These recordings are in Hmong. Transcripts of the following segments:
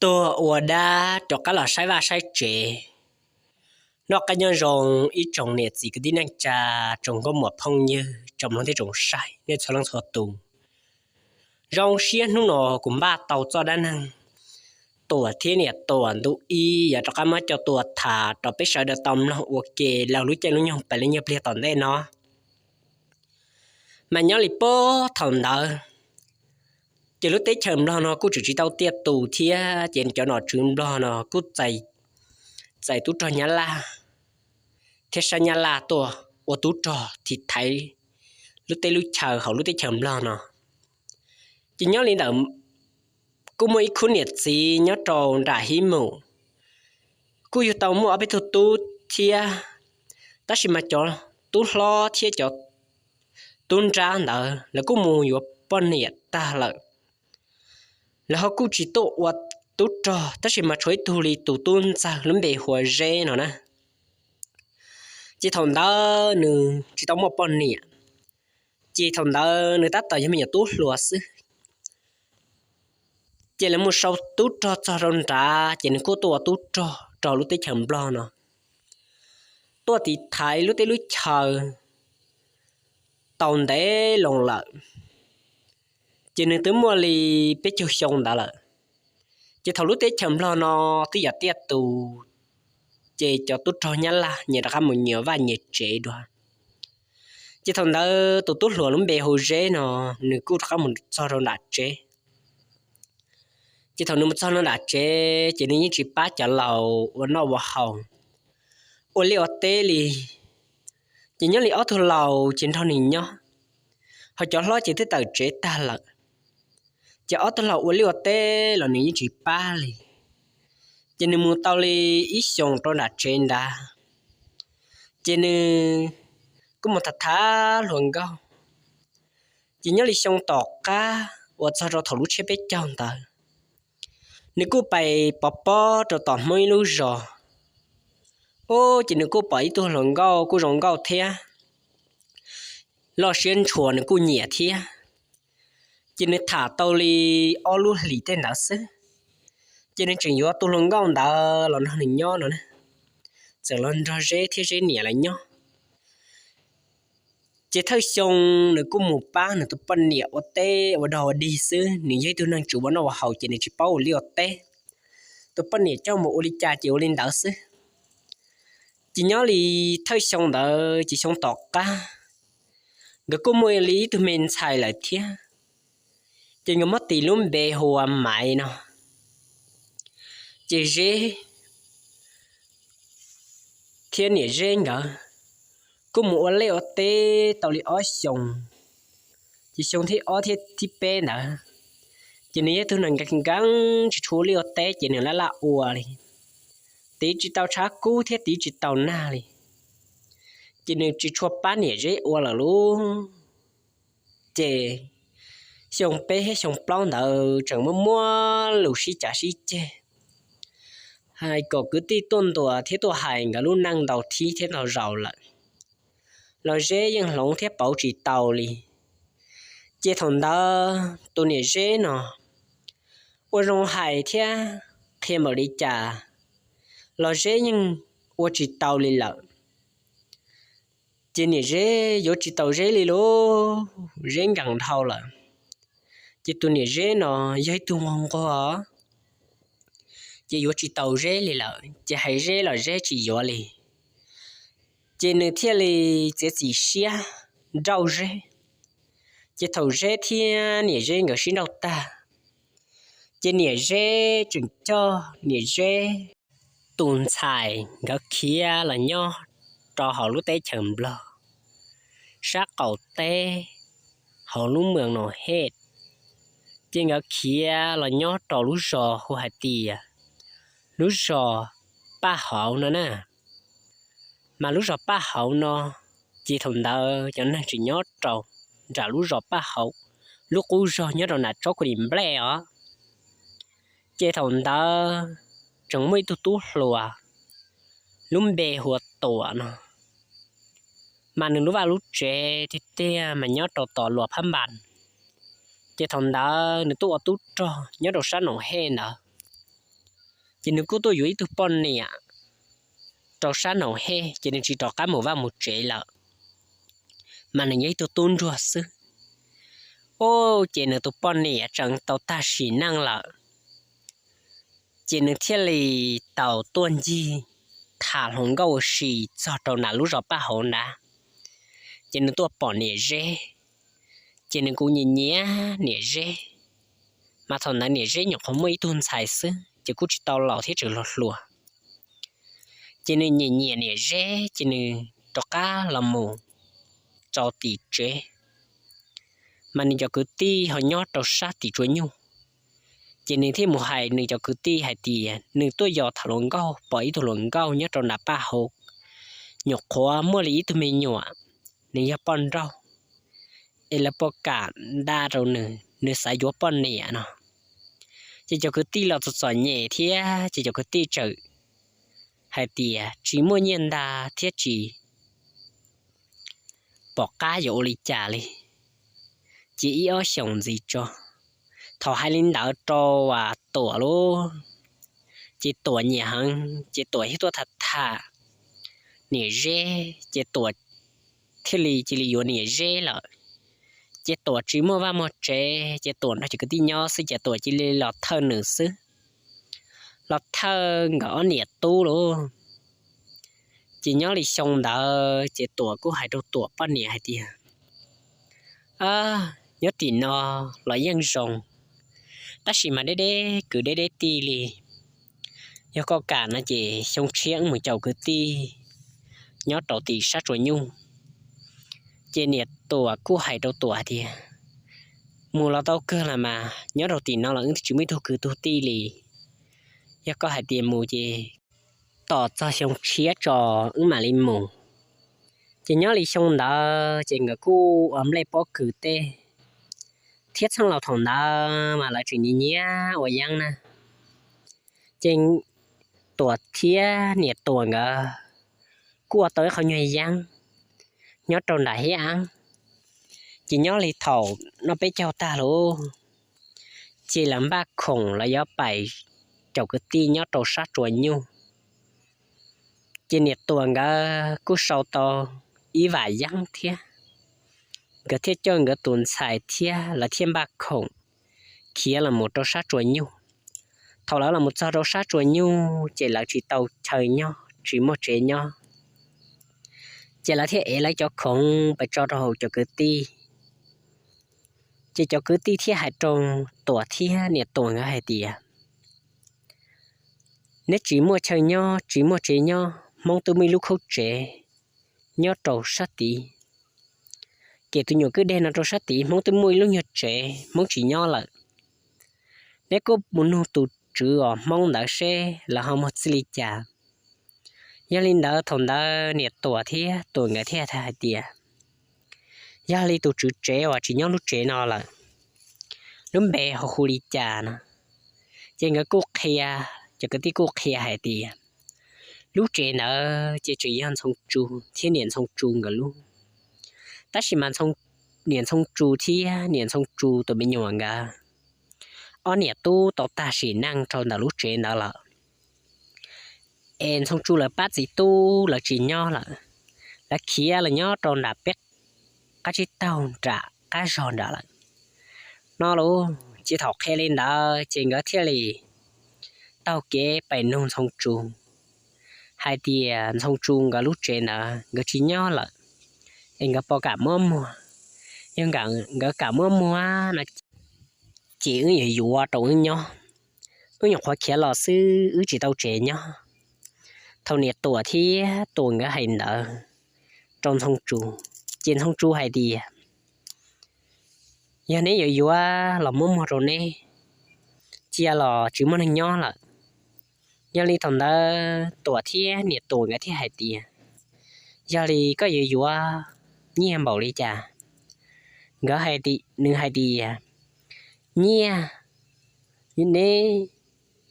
Tuag ua dab rov qab los saib vaj saib tsev. Noj qab nyob zoo ib tsoom niam txiv kwv tij neej tsa, tsoom nkauj muam phooj ywg, tsoom mloog thiab tsoom saib nej txhua leej txhua tus. Zoo siab hnub no kuv npaj tau txoj dab neeg Tuam thiab niam Tuam ntu ib yog rov qab muab coj tuaj tham rau peb sawv daws tau mloog ua ke rau lub caij lub nyoog pem li nyuag pliag tom ntej no. Mas nyob li puag thaum ntawd, ces lub teb chaws Nplog no kuj tseem tsis tau tiaj tus thiab, ces cov nom tswv Nplog no kuj txais tub rog Nyab Laj thiab sab Nyab Laj tuaj ua tub rog thim thaiv lub teb lub chaw hauv lub teb chaws Nplog no. Ces nyob li ntawd, kuj muaj ib khub niam txiv nyob rau nram Hib Mus, kuj yug tau muaj ob peb tug tub thiab, tab sis mas cov tub hlob thiab cov tub nrab ntawd lawv kuj mus yuav poj niam tag lawm. Lawv ho kuj tsis tuaj ua tub rog, tab sis mas tshuav ib tug li tus tub ntxawg lub npe hu ua Zeb no na. Ces thaum ntawd nws tsis tau muaj poj niam, ces thaum ntawd nws tab tom yog me nyuam tub hluas xwb. Ces lawv mus sau tub rog txog rau nrad, ces nws kuj tuaj ua tub rog rau lub teb chaws Nplog no, tuaj tiv thaiv lub teb lub chaw tau ntev loo lawm. Ces nws twb muaj li peb caug xyoo ntawd lawm. Ces thaum lub teb chaws Nplog no twb yuav tiaj tus, ces cov tub rog Nyab Laj nyias rov qab mus nyias vaj nyias tsev dua. Ces thaum ntawd tus tub hluas lub npe hu Zeb no, nws kuj rov qab mus txog rau nram tsev. Ces thaum nws mus txog nram tsev, ces nws yeej tsis pab cov laus ua noj ua haus, ua liaj ua teb li. Ces nyob li ob tug laus ces nrog nws nyob, ho cov hlob ces twb tawm tsev tag lawm. Ces ob tug laus ua liaj ua teb los nws yeej tsis pab li. Ces nws mus tau li ib xyoos rau nram tsev nrad, ces nws kuj mus tham tham hluas nkauj. Ces nyob li xyoo tom qab uas txog rau thaum lub tsiab peb caug ntawd, nws kuj pais pov pob rau tom Hmoob ib lub zos. Ub, ces nws kuj pom ib tug hluas nkauj kuj zoo nkauj thiab, loj siab ntshua nws kuj nyiam thiab. Ces nws tham tau li ob lub hlis tej ntawd xwb, ces nws tseem yuav tus hluas nkauj ntawd los nrog nws nyob no na, txawm los nrog Zeb thiab Zeb niam lawv nyob. Ces thawj xyoo nws kuj mus pab nws tus poj niam ua teb ua dog ua dig xwb, nws yog ib tug neeg tsis ua noj ua haus ces nws tsis paub ua liaj ua teb. Tus poj niam coj mus ua li cas ces ua li ntawd xwb. Ces nyob li thawj xyoo ntawd ces xyoo tom qab, nkawd kuj muaj li ib tug me ntxhais lawm thiab, ces nkawd muab tis lub npe hu ua Maiv no. Ces Zeb thiab niam Zeb nkawd kuj mus ua liaj ua teb tau li ob xyoos, ces xyoo thib ob thiab thib peb ntawd, ces nws yog tug neeg nkees nkees tsis tshua ua liaj ua teb ces nws laj laj ua li, tiv tsis tau tshav kub thiab tiv tsis tau nag li, ces nws tsis tshua pab niam Zeb ua lawm lauj. Ces xyoo peb thiab xyoo plaub ntawd tseem muaj muab lus sib cav sib ceg, hais kom kwv tij tuaj ntuas thiab tuaj hais nkawd lub neej ntau thib thiab ntau zaus lawm, los Zeb yeej hloov thiab pauv tsis tau li. Ces thaum ntawd tus niam Zeb no ua zoo hais thiab qhia npaum li cas los Zeb yeej ua tsis tau li lawm. Ces niam Zeb yuav tsis tau Zeb li lauj, Zeb nkees dhau lawm. Ces tus niam Zeb no yog ib tug nquag nquag, ces yuav tsis tau Zeb li lawm, ces hais Zeb los Zeb tsis yuav li. Ces nws thiaj li txiav txim siab nrauj Zeb. Ces thaum Zeb thiab niam Zeb nkawd sib nrauj tag, ces niam Zeb tseem coj niam Zeb tus ntxhais nkawd khiav los nyob rau hauv lub teb chaws Nplog sab qaum teb, hauv lub moos Nus Hej. Ces nkawd khiav los nyob rau lub zos hu hais tias lub zos Paj Hauv no na. Mas lub zos Paj Hauv no, ces thaum ntawd cov neeg tseem nyob rau nram lub zos Paj Hauv, lub qub zog nyob rau nram tsob kuj lim nplej os. Ces thaum ntawd tseem muaj ib tug tub hluas lub npe hu ua Tuam no, mas nws lub vaj lub tsev tiag tiag mas nyob rau tom Luas Phab Npas. Ces thaum ntawd nws tuaj ua tub rog nyob rau sab Nus Hej ntawd. Ces nws kuj tuaj yuav ib tug poj niam rau sab Noom Hej, ces nws tsis rov qab mus vaj mus tsev lawm, mas nws yog ib tug tub ntsuag xwb. Ces nws tus poj niam tseem tau tag sim neej lawm, ces nws thiaj li tau tuaj ncig tham hluas nkauj ua si txog rau nram lub zos Paj Hauv nrad. Ces nws tuaj pom niam Zeb, ces nws kuj nyiam nyiam niam Zeb, mas thaum ntawd niam Zeb nyuam qhuav muaj ib tug ntxhais xwb ces kuj tsis tau laus thiab tseem hluas hluas. Ces nws nyiam nyiam niam Zeb ces nws rov qab los mus rau tim tsev, mas nws cov kwv tij ho nyob rau sab tim Tsua Nyuj. Ces nws thiaj mus hais nws cov kwv tij hais tias nws tuaj yos tham hluas nkauj pom ib tug hluas nkauj nyob rau nram Paj Hauv, nyuam qhuav muaj li ib tug me nyuam, nws yog poj nrauj, es lawv puas kam nta rau nws, nws xav yuav poj niam no. Ces cov kwv tij los txom txom nyem thiab ces cov kwv tij txawm hais tias tsis muaj nyiaj nta thiab tsis pom qab yuav ua li cas li, ces ib ob xyoos ntxiv tso. Thaum hais li ntawd rau Tuam lauj, ces Tuam nyiam heev ces Tuam thiaj tuaj tham tham niam Zeb, ces Tuam thiaj li cia li yuav niam Zeb lawm. Ces Tuam tsis muaj vaj muaj tsev, ces Tuam nrog cov kwv tij nyob xwb ces Tuam cia li los thawj nws xwb, los thawj nkawd ob niam tub lauj. Ces nyob li xyoo ntawd ces Tuam kuj hais rau Tuam poj niam hais tias, nyob tim no los yeej zoo, tab sis mas deb deb kwv deb deb tij li. Yog koj kam no ces xyoo tshiab wb mus caum kwv tij nyob rau tim sab Tsua Nyuj. Ces niam Tuam kuj hais rau Tuam hais tias, mus los tau kawg los mas nyob rau tim no los wb twb tsis muaj ib tug kwv tug tij li. Yog koj hais tias mus ces tos txog xyoo tshiab tso wb mam li mus. Ces nyob li xyoo ntawd ces nkawd kuj ua nplej pob kws tej thiab txheej laus thaum ntawd mas lawv tseem nyiam nyiam ua yeeb na. Ces Tuam thiab niam Tuam nkawd kuj ua tau ib qho nyuag yeeb nyob rau nram hiab ab. Ces nyob li thaum noj peb caug tag lauj, ces lawv npaj khoom lawv yuav pais caum kwv tij nyob rau sab Tsua Nyuj. Ces niam Tuam nkawd kuj sau tau ib vam yeeb thiab, nkawd thiaj coj nkawd tus ntxhais thiab lawv thiaj npaj khoom khiav los mus rau sab Tsua Nyuj. Thaum lawv los mus txog rau sab Tsua Nyuj ces lawv tsis tau chaw nyob, tsis muaj tsev nyob, ces lawv thiaj ev lawv cov khoom pais tso rau hauv cov kwv tij. Ces cov kwv tij thiaj hais rau Tuam thiab niam Tuam nkawd hais tias, neb tsis muaj chaw nyob, tsis muaj tsev nyob, Hmoob twb muaj ib lub khaub tsev nyob rau sab tid. Ces tus nyuam kwj deg no rau sab tid Hmoob twb muaj ib lub nyuag tsev, Hmoob tsis nyob lawm. Neb kuj mus nug tus tswv os Hmoob ntawd seb lawv ho muaj txij li cas. Yog li ntawd thaum ntawd niam Tuam thiab Tuam nkawd thiaj hais tias, yog li tus tswv tsev uas tsis nyob lub tsev no lawm, lub npe ho hu li cas no? Ces nkawd kuj qhia, cov kwv tij kuj qhia hais tias, lub tsev ntawd ces tseem yog Ntxhoo Tsu thiab niam Ntxhoo Tsu nkawd lub. Tab sis mas niam Ntxhoo Tsu thiab niam Ntxhoo Tsu tus me nyuam nkawd ob niam tub tau tag sim neej rau ntawm lub tsev ntawd lawm. Es Ntxhoo Tsu lawv pab txiv tub lawv tsis nyob lawm, lawv khiav los nyob rau nram peb qab tsib taug nram qab zog nram lawm no lauj. Ces thaum qhia li ntawd ces nkawd thiaj li taug kev pais nug Ntxhoo Tsu hais tias Ntxhoo Tsu nkawd lub tsev ntawd nkawd tsis nyob lawm, es nkawd puas kam muab muag. Yog nkawd kam muab muag no ces wb yuav yuav rau wb nyob, wb nyuam qhuav khiav los xwb wb tsis tau tsev nyob. Thaum niam Tuam thiab Tuam nkawd hais ntawd rau Ntxhoo Tsu, ces Ntxhoo Tsu hais tias, yog neb yuav yuav los muab muag rau neb, cia los tsis muaj neeg nyob lawm. Yog li thaum ntawd Tuam thiab niam Tuam nkawd thiaj hais tias, yog li koj yuav yuav nyiaj npaum li cas? Nkawd, nws hais tias, nyiaj, neb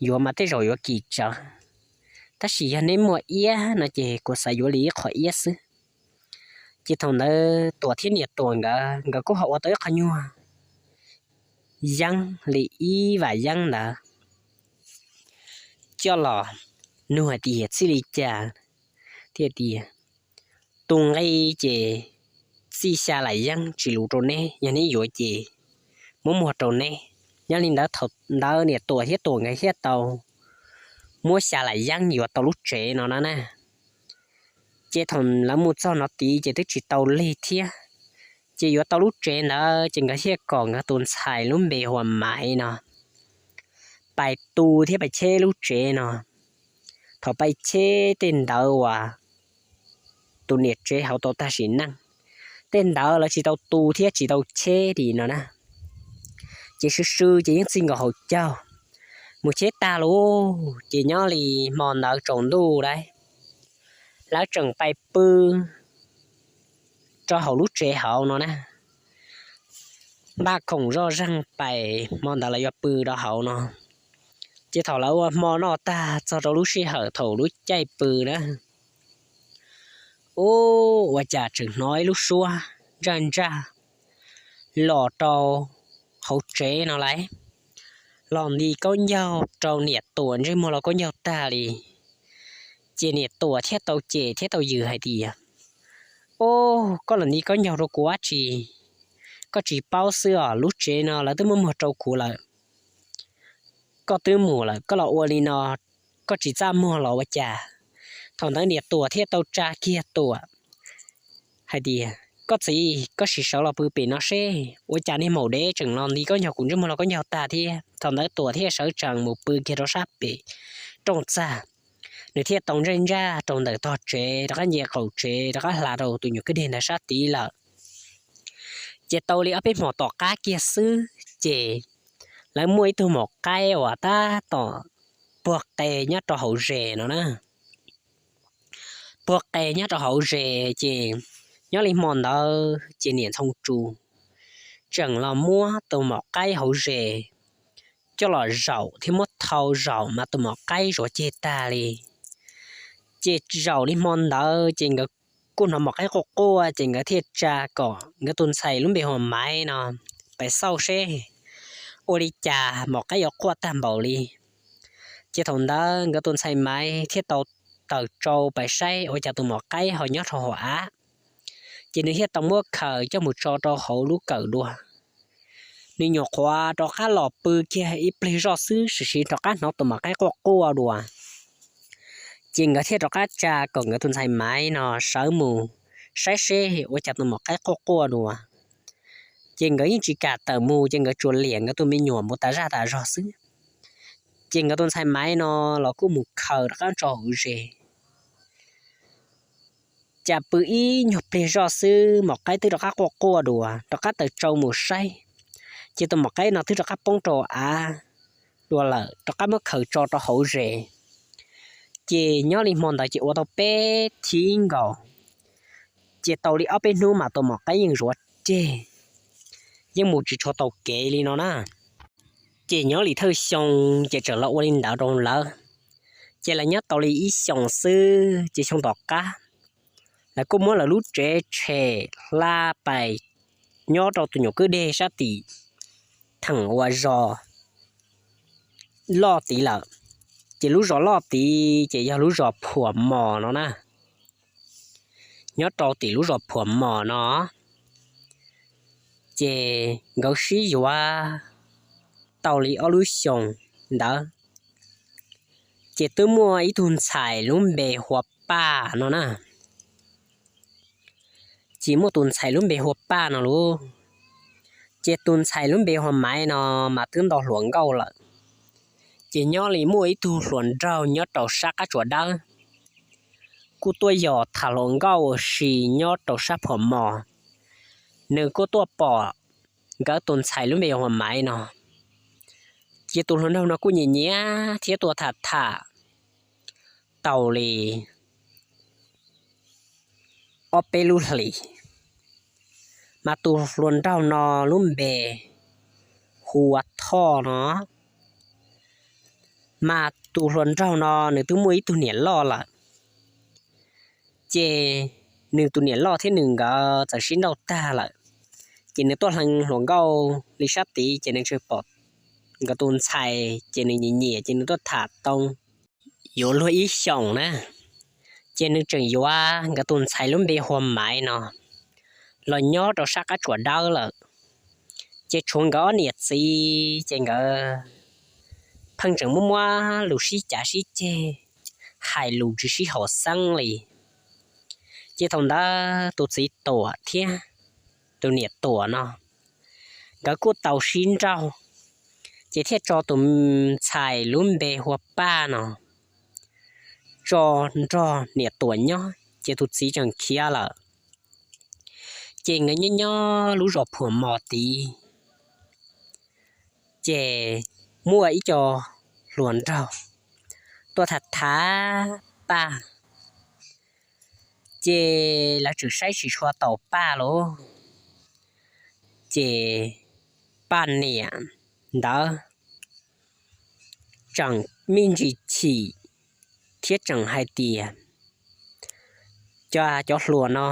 yuav mas tej zaum yuav kim tsawv, tab sis yog neb muaj iab no ces kuv xav yuav li ib qho iab xwb. Ces thaum ntawd Tuam thiab niam Tuam nkawd, nkawd kuj ho ua tau ib qho nyuag yeeb li ib vam yeeb ntawd. coj los nug hais tias txij li cas, thiaj tias tus nqi ces txij xya lam yeeb tsis luv rau neb, yog neb yuav ces muab muag rau neb. Nyob li ntawd thaum ntawd niam Tuam thiab Tuam nkawd thiaj tau muab xya lam yeeb yuav tau lub tsev no na na. Ces thaum lawv mus txog no tid ces twb tsis tau lig thiab, ces yuav tau lub tsev ntawd ces nkawd thiaj kom nkawd tus ntxhais lub npe hu ua Maiv no pais tu thiab pais cheb lub tsev no. Thaum pais cheb tej ntawd uas tus niam tsev hauv tau tag sim neej, tej ntawd lawv tsis tau tu thiab tsis tau cheb li no na. Ces swv swv ces yeej txij nkaus hauv caug mus cheb tag lawm, ces nyob li hmo ntawd tsaus ntuj lawm, lawv tseem pais pw rau hauv lub tsev hauv no na. Npaj khoom zoj zeeg pais hmo ntawd lawv yuav pw rau hauv no. Ces thaum lawv ua hmo noj tag txog rau lub sij hawm thaum lub caij pw na, ub, ua cas tseem hnov ib lub suab ntsaj ntsaj los rau hauv tsev no lawm, los nti kaub ncaug rau niam Tuam ntsej muag los kaub ncaug tag li. Ces niam Tuam thiaj tau cem thiab tau yws hais tias, Ub, koj los nti kaub ncaug rau kuv dab tsi? Koj tsis paub xwb os, lub tsev no lawv twb muab muag rau kuv lawm. Koj twb mus lawm, koj los ua li no, koj tsis txaj muag los ua cas? Thaum ntawd niam Tuam thiaj tau tsa kiag Tuam hais tias, Koj txiv, koj sim sawv los pw pem no seb, ua cas niag maum dev tseem los nti kaub ncaug kuv ntsej muag los kaub ncaug tag thiab. Thaum ntawd Tuam thiaj sawv tsees mus pw kiag rau sab pem rooj txag. Nws thiaj tau ntsaj ntsaj rau ntawm tog tsev, rov qab nce qaum tsev, rov qab hla rau tus nyuam kwj deg ntawd sab tid lawm. Ces tau li ob peb hmos tom qab kiag xwb ces lawv muaj ib tug maum qaib uas tab tom puag qe nyob rau hauv zes no na. Puag qe nyob rau hauv zes ces nyob li hmo ntawd ces niam Ntxhoo Tsu tseem los muab tus maum qaib hauv zes coj los zaum thiab muab thau zaum mas tus maum qaib zuav ceg tag li. Ces zaum li hmo ntawd ces nkawd kuj hnov maum qaib quaj quaj ces nkawd thiaj tsa kom nkawd tus ntxhais lub npe hu ua Maiv no pais xauj seb ua li cas maum qaib yuav quaj tag npaum li. Ces thaum ntawd nkawd tus ntxhais Maiv thiaj tau tawm tsau pais saib ua cas tus maum qaib ho nyob rau hauv av. Ces nws thiaj tau muab khaws coj mus tso rau hauv lub kawm dua. Nws nyuam qhuav rov qab los pw kiag ib pliag zoj xwb, sim sim rov qab hnov tus maum qaib quaj quaj dua. Ces nkawd thiaj rov qab tsa kom nkawd tus ntxhais Maiv no sawv mus saib seb ua cas tus maum qaib quaj quaj dua. Ces nkawd yeej tsis kam tawm mus, ces nkawd tsuas liam nkawd tus me nyuam mus tas zaj tas zog xwb. Ces nkawd tus ntxhais Maiv no los kuj mus khaws rov qab tso hauv zes. Cas pw ib nyuag pliag zoj xwb maum qaib twb rov qab quaj quaj dua, rov qab tawm tsau mus saib, ces tus maum qaib no twb rov qab poob rau av dua lawm, rov qab muab khaws tso rau hauv zes. Ces nyob li hmo ntawd ces ua tau peb thib nkaus, ces tau li ob peb hnub mas tus maum qaib yeej zuav ceg, yeej mus tsis tshua tau kev li no na. Ces nyob li thawj xyoo ces txawm los ua li ntawd rau lawv. Ces lawv nyob tau li ib xyoos xwb ces xyoo tom qab lawv kuj muab lawv lub tsev tshem hla pais nyob rau tus nyuam kwj deg sab tim theem uas zos loj tid lawm. Ces lub zos loj tid ces yog lub zos Phuam Mos no na. Nyob rau tim lub zos Phuam Mos no, ces nkawd sib yuav tau li ob lub xyoos ntawd, ces twb muaj ib tug ntxhais lub npe hu ua Paj no na. Ces muaj tus ntxhais lub npe hu ua Paj no lauj, ces tus ntxhais lub npe hu ua Maiv no mas twb nto hluas nkauj lawm. Ces nyob li muaj ib tug hluas nraug nyob rau sab qab tsuas dawb kuj tuaj yos tham hluas nkauj ua si nyob rau sab Phuam Mos. Nws kuj tuaj pom nkawd tus ntxhais lub npe hu ua Maiv no, ces tus hluas nraug no kuj nyiam nyiam thiab tuaj tham tham tau li ob peb lub hlis, mas tus hluas nraug no lub npe hu ua Thoj no. Mas tus hluas nraug no nws twb muaj ib tug niam loj lawm, ces nws tus niam loj thiab nws nkawd txawm sib nrauj tag lawm. Ces nws tuaj hleev hluas nkauj li sab tid ces nws tseem pom nkawd tus ntxhais ces nws nyiam nyiam ces nws tuaj tham tau yuav luag ib xyoos na, ces nws tseem yuav nkawd tus ntxhais lub npe hu ua Maiv no los nyob rau sab qab tsuas dawb lawm. Ces tshuav nkawd ob niam txiv ces nkawd pheej tseem muaj muab lus sib cav sib ceg, hais lus tsis sib haum xeeb li. Ces thaum ntawd tus txiv Tuam thiab tus niam Tuam no nkawd kuj tau sib nrauj, ces thiaj tso tus ntxhais lub npe hu ua Paj no tso nrog niam Tuam nyob, ces tus txiv tseem khiav lawm. Ces nkawd nyob nyob lub zos Phuam Mos tid, ces muaj ib co hluas nraug tuaj tham tham Paj, ces lawv tseem saib tsis tshua taus Paj lauj. Ces Paj niam ntawd tseem me ntsis chim thiab tseem hais tias, Cov, cov hluas no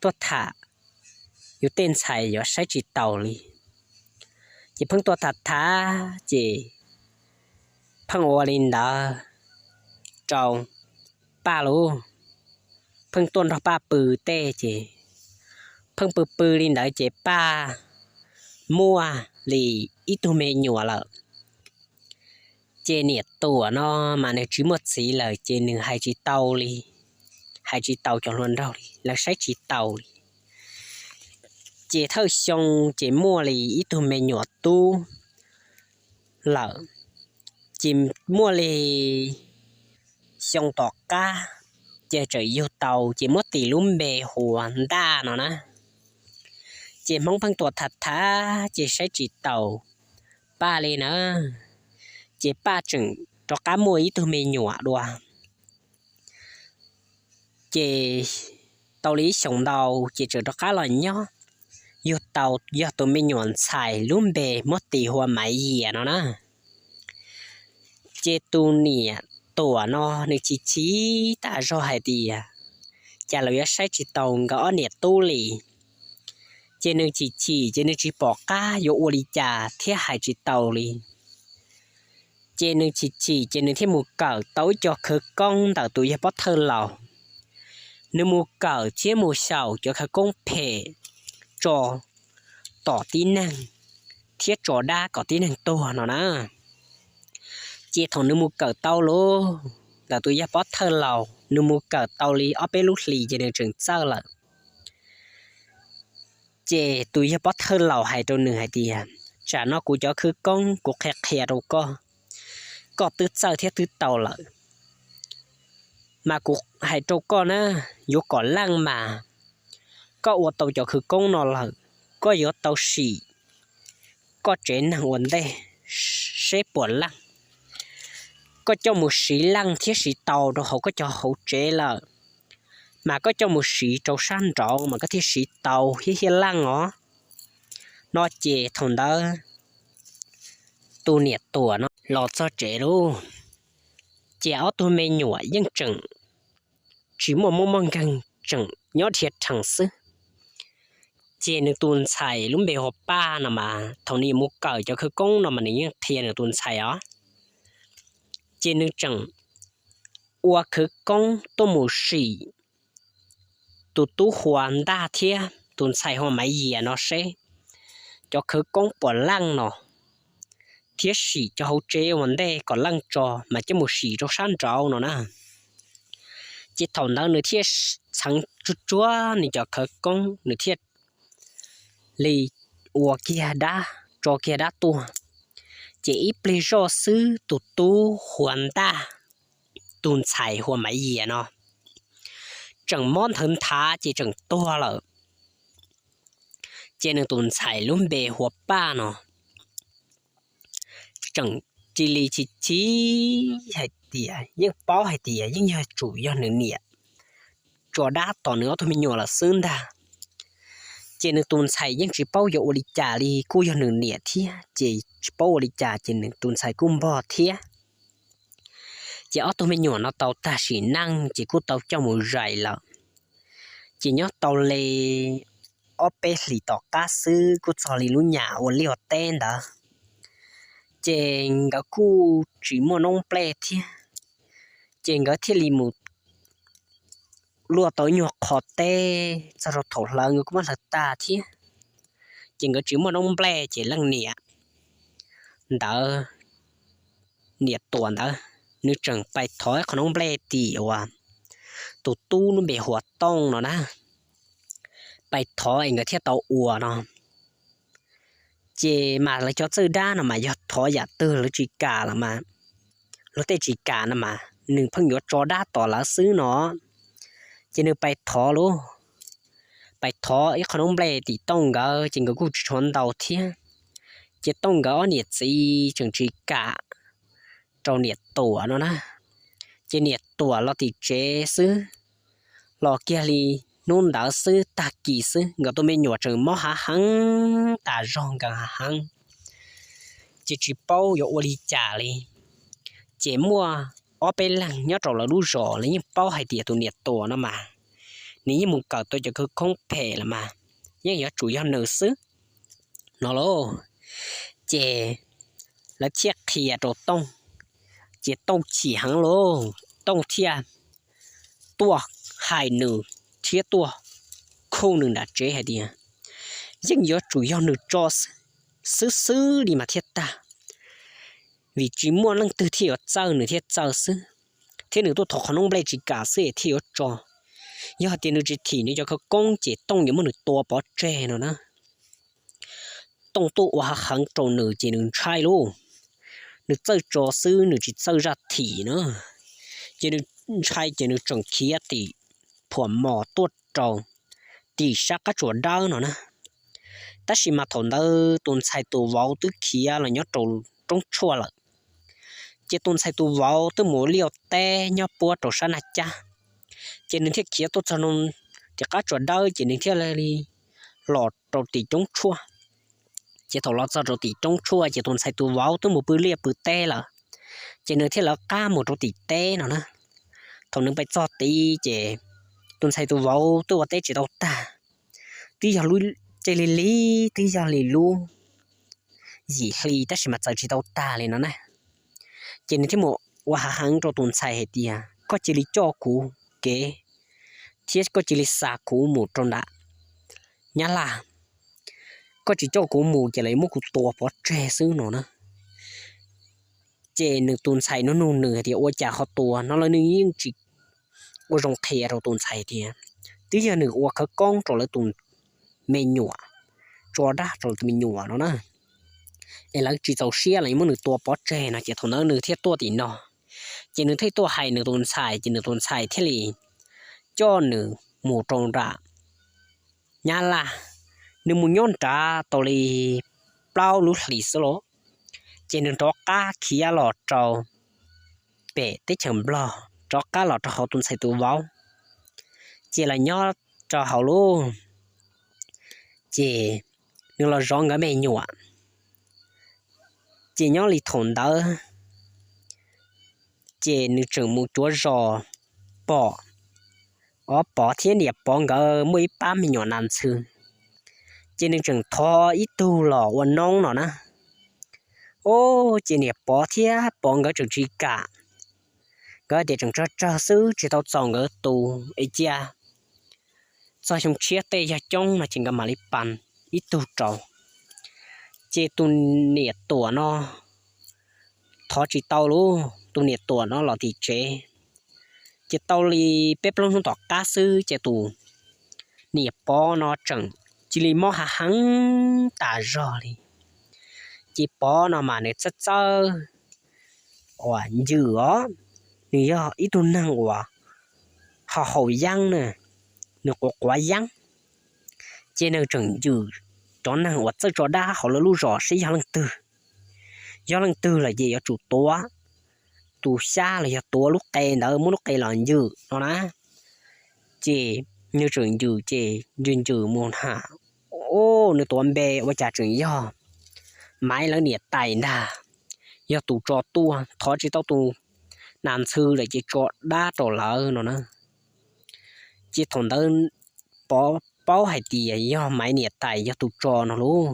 tuaj tham yus tej ntxhais yuav saib tsis taus li. Ces pheej tuaj tham tham ces pheej ua li ntawd rau Paj lauj. Pheej tuaj nrog Paj pw tej ces pheej pw pw li ntawd ces Paj muaj li ib tug me nyuam lawm. Ces niam Tuam no mas nws tsis muaj txiv lawm ces nws hais tsis tau li, hais tsis tau cov hluas nraug li, lawv saib tsis taus li. Ces thawj xyoo ces muaj li ib tug me nyuam tub lawm, ces muaj li xyoo tom qab ces txawm yug tau ces muab tis lub npe hu ua Ntaj no na. Ces Hmoob pheej tuaj tham tham ces saib tsis taus Paj li na, ces Paj tseem rov qab muaj ib tug me nyuam dua. Ces tau li ib xyoos ntau ces txawm rov qab los nyob, yug tau yog tus me nyuam ntxhais lub npe muab tis hu ua Maiv Yias no na. Ces tus niam Tuam no nws chim chim tas zog hais tias, cas lawv yuav saib tsis taus nkawd ob niam tub li. Ces nws chim chim ces nws tsis pom qab yuav ua li cas thiab hais tsis taus li. Ces nws chim chim ces nws thiaj mus kawm tau ib co khawv koob ntawm tus yawg pov thawj laus. Nws mus kawm thiab mus xyaum cov khawv koob phem tso tom tib neeg thiab tso dab kom tib neeg tuag no na. Ces thaum nws mus kawm tau lawm ntawm tus yawg pov thawj laus, nws mus kawm tau li ob peb lub hlis ces nws tseem txawj lawm. Ces tus yawg pov thawj laus hais rau nws hais tias, tsam no kuv cov khawv koob kuv qhia qhia rau koj, koj twb txawj thiab twb tau lawm. Mas kuv hais rau koj na, yuav kom leej mas koj ua tau cov khawv koob no lawm, koj yuav tau sim koj tsev neeg ua ntej seb puas leej. Koj coj mus siv leej thiab siv tau rau hauv koj cov hauv tsev lawm, mas koj coj mus siv rau sab nraud mas koj thiaj siv tau thiab thiaj leej os. No ces thaum ntawd tus niam Tuam no los txog tsev lauj, ces ob tug me nyuam yeej tseem tsis muaj mob muaj nkeeg, tseem nyob dhia rhees xwb. Ces nws tus ntxhais lub npe hu ua Paj no mas thaum nws mus kawm cov khawv koob no mas nws yeej qhia nws tus ntxhais os. Ces nws tseem ua khawv koob tuaj mus sim tus tub hu ua Ntaj thiab tus ntxhais hu ua Maiv Yias no seb cov khawv koob puas leej no, thiab sim cov hauv tsev ua ntej kom leej tso mas coj mus sim rau sab nraud no na. Ces thaum ntawd nws thiaj txheev tsuag tsuag nws cov khawv koob, nws thiaj li ua kiag dab, tso kiag dab tuaj. Ces ib pliag zoj xwb tus tub hu ua Ntaj, tus ntxhais hu ua Maiv Yias no tseem mob nthawv nthav ces tseem tuag lawm. Ces nws tus ntxhais lub npe hu ua Paj no tseem cia li chim chim hais tias yeej paub hais tias yeej yuav tsum yog nws niam tso dab tom nws ob tug me nyuam lawm xwb ntag. Ces nws tus ntxhais yeej tsis paub yuav ua li cas li, kuj yog nws niam thiab ces tsis paub ua li cas ces nws tus ntxhais kuj npog thiab. Ces ob tug me nyuam no tau tag sim neej ces kuj tau coj mus zais lawm. Ces nyob tau li ob peb hlis tom qab xwb kuj txog li lub nyam ua liaj ua teb ntawd, ces nkawd kuj tsis muaj noob nplej thiab. Ces nkawd thiaj li mus luaj tau nyuag qho teb txog rau thaum hlawv nkawd kuj muab hlawv tag thiab. Ces nkawd tsis muaj noob nplej ces leej niam ntawd, niam Tuam ntawd, nws tseem pais thov ib qho noob nplej tim uas tus tub nws npe hu ua Tooj no na, pais thov es nkawd thiaj tau ua no. Ces mas lawv cov txawj dab no mas yog thov yam twg lawv tsis kam los mas, luag tej tsis kam no mas nws pheej yuav tso dab tom lawv xwb no. Ces nws pais thov lauj, pais thov ib qho noob nplej tim Tooj nkawd ces nkawd kuj tsis tshuav ntau thiab. Ces Tooj nkawd ob niam txiv tseem tsis kam rau niam Tuam no na. Ces niam Tuam los tim tsev xwb, los kiag li hnub ntawd xwb tag kis xwb nkawd tus me nyuam tseem mob hav heev tas zog nkees hav heev, ces tsis paub yuav ua li cas li. Ces muaj ob peb leeg nyob rau lawv lub zos lawv yeej paub hais tias tus niam Tuam no mas nws yeej mus kawm tau cov khawv koob phem los mas yeej yuav tsum yog nws xwb no lauj. Ces lawv thiaj qhia rau Tooj, ces Tooj chim heev lauj, Tooj thiaj tuaj hais nws thiab tuaj khuj nws nram tsev hais tias yeej yuav tsum yog nws tso xwb xwb li mas thiaj tag, vim tsis muaj leej twg thiaj yuav txawj, nws thiaj txawj xwb, thiab nws tuaj thov qhov noob nplej tsis kam xwb es thiaj yuav tso. Yog hais tias nws tsis thim nws cov khawv koob ces Tooj yuav muab nws tua pov tseg no na. Tooj tuaj ua hav heev rau nws ces nws ntshai lauj, nws txawj tso xwb nws tsis txawj zaj thim na. Ces nws ntshai ces nws tseem khiav tim phuam mos tuaj rau tim sab qab tsuas dawb no na. Tab sis mas thaum ntawd tus ntxhais tus vauv twb khiav los nyob rau roob tshuaj lawm. Ces tus ntxhais tus vauv twb mus liaj teb nyob puab rau sab Naj Cab, ces nws thiaj khiav tuaj txog rau tim qab tsuas dawb ces nws thiaj li los rau tim roob tshuaj. Ces thaum los txog rau tim roob tshuaj ces tus ntxhais tus vauv twb mus pw liaj pw teb lawm, ces nws thiaj lawv qab mus rau tim teb no na. Thaum nws pais txog tid ces tus ntxhais tus vauv twb ua teb tsis tau tag, twb yog lub caij lig lig twb yog li lub yim hli tab sis mas txawm tsis tau tag li no na. Ces nws thiaj mus ua hav heev rau tus ntxhais hais tias koj cia li coj kuv kev thiab koj cia li xa kuv mus rau nram Nyab Laj, koj tsis coj kuv mus ces lawv muab kuv tua pov tseg xwb no na. Ces nws tus ntxhais nug nug nws hais tias ua cas ho tua no los nws yeej tsis ua zoo qhia rau tus ntxhais tias twb yog nws ua khawv koob rau lawv tus me nyuam, tso dab rau lawv tus me nyuam no na, es lawv tsis txaus siab los muab nws tua pov tseg no ces thaum ntawd nws thiaj tuaj tim no. Ces nws thiaj tuaj hais nws tus ntxhais ces nws tus ntxhais thiaj li coj nws mus rau nram Nyab Laj. Nws mus nyob nrad tau li plaub lub hlis xwb los, ces nws rov qab khiav los rau pem teb chaws Nplog, rov qab los rau hauv tus ntxhais tus vauv, ces los nyob rau hauv lauj. Ces nws los zov nkawd me nyuam, ces nyob li thaum ntawd ces nws tseem mus cuav zos, pom, o, Pov thiab niam Pov nkawd muaj ib pab me nyuam nas ntxhw, ces nws tseem thov ib tug los ua noob no na. O, ces niam Pov thiab Pov nkawd tseem tsis kam, nkawd tias tseem tsawg tsawg xwb tsis tau txaus nkawd tu, es cia txog xyoo tshiab tej yog coob no ces nkawd mam li pab ib tug rau. Ces tus niam Tuam no thov tsis tau lauj, tus niam Tuam no los tim tsev, ces tau li peb plaub hnub tom qab xwb ces tus niam Pov no tseem cia li mob hav heev tas zog li. Ces Pov no mas nws txawj txawj uas ncws os, nws yog ib tug neeg uas ho haus yeeb na, nws quav quav yeeb, ces nws tseem ncws cov neeg uas txawj tso dab hauv lawv lub zos seb yog leej twg, yog leej twg lawm ces yuav tsum tuav tus xyab los yog tuav lub qe ntawd muab lub qe los ncws no na. Ces nws tseem ncws ces ncws ncws mus na, o, nws tuav npe ua cas tseem yog Maiv lawv niam tais ntag, yog tus tso tuaj, thov tsis tau tus nas ntxhw lawm ces tso dab rau lawv no na. Ces thaum ntawd Pov paub hais tias yog Maiv niam tais yog tus tso no lauj,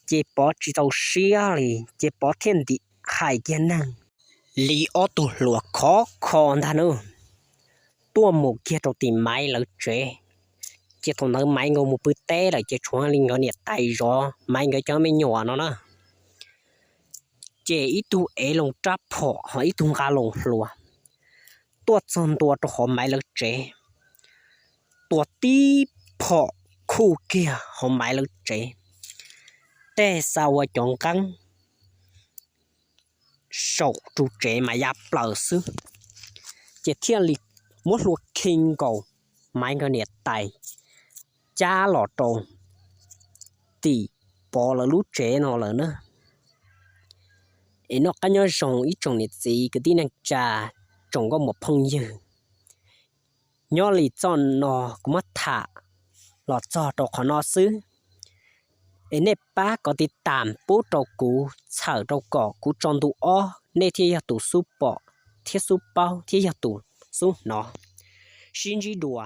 ces Pov tsis txaus siab li ces Pov thiaj ntim hais kiag neeg li ob tug hluas khov kho ntag nawb, tuaj mus kiag rau tim Maiv lawv tsev. Ces thaum ntawd Maiv nkawd mus pw teb lawm ces tshuav li nkawd niam tais zov Maiv nkawd cov me nyuam no na. Ces ib tug ev loo rab phom ho ib tug nqa loo hlua, tuaj txog ntua rau hauv Maiv lawv tsev, tua tib phom khuj kiag hauv Maiv lawv tsev, tej xa ua cov nqeeb saum ru tsev mas ya plaws xwb. Ces thiaj li muab hlua khi nkaus Maiv nkawd niam tais cab los rau tim Pov lawv lub tsev no lawm na. Es noj qab nyob zoo ib tsoom niam txiv kwv tij neej tsa, tsoom nkauj muam phooj ywg, nyob li txoj no kuv muab tham los txog rau qhov no xwb. Es nej pab kom tiv tam pub rau kuv txhawm rau kom kuv tso ntu ob nej thiaj yog tus xub pom thiab xub paub thiab yog tus xub hnov. Sib ntsib dua.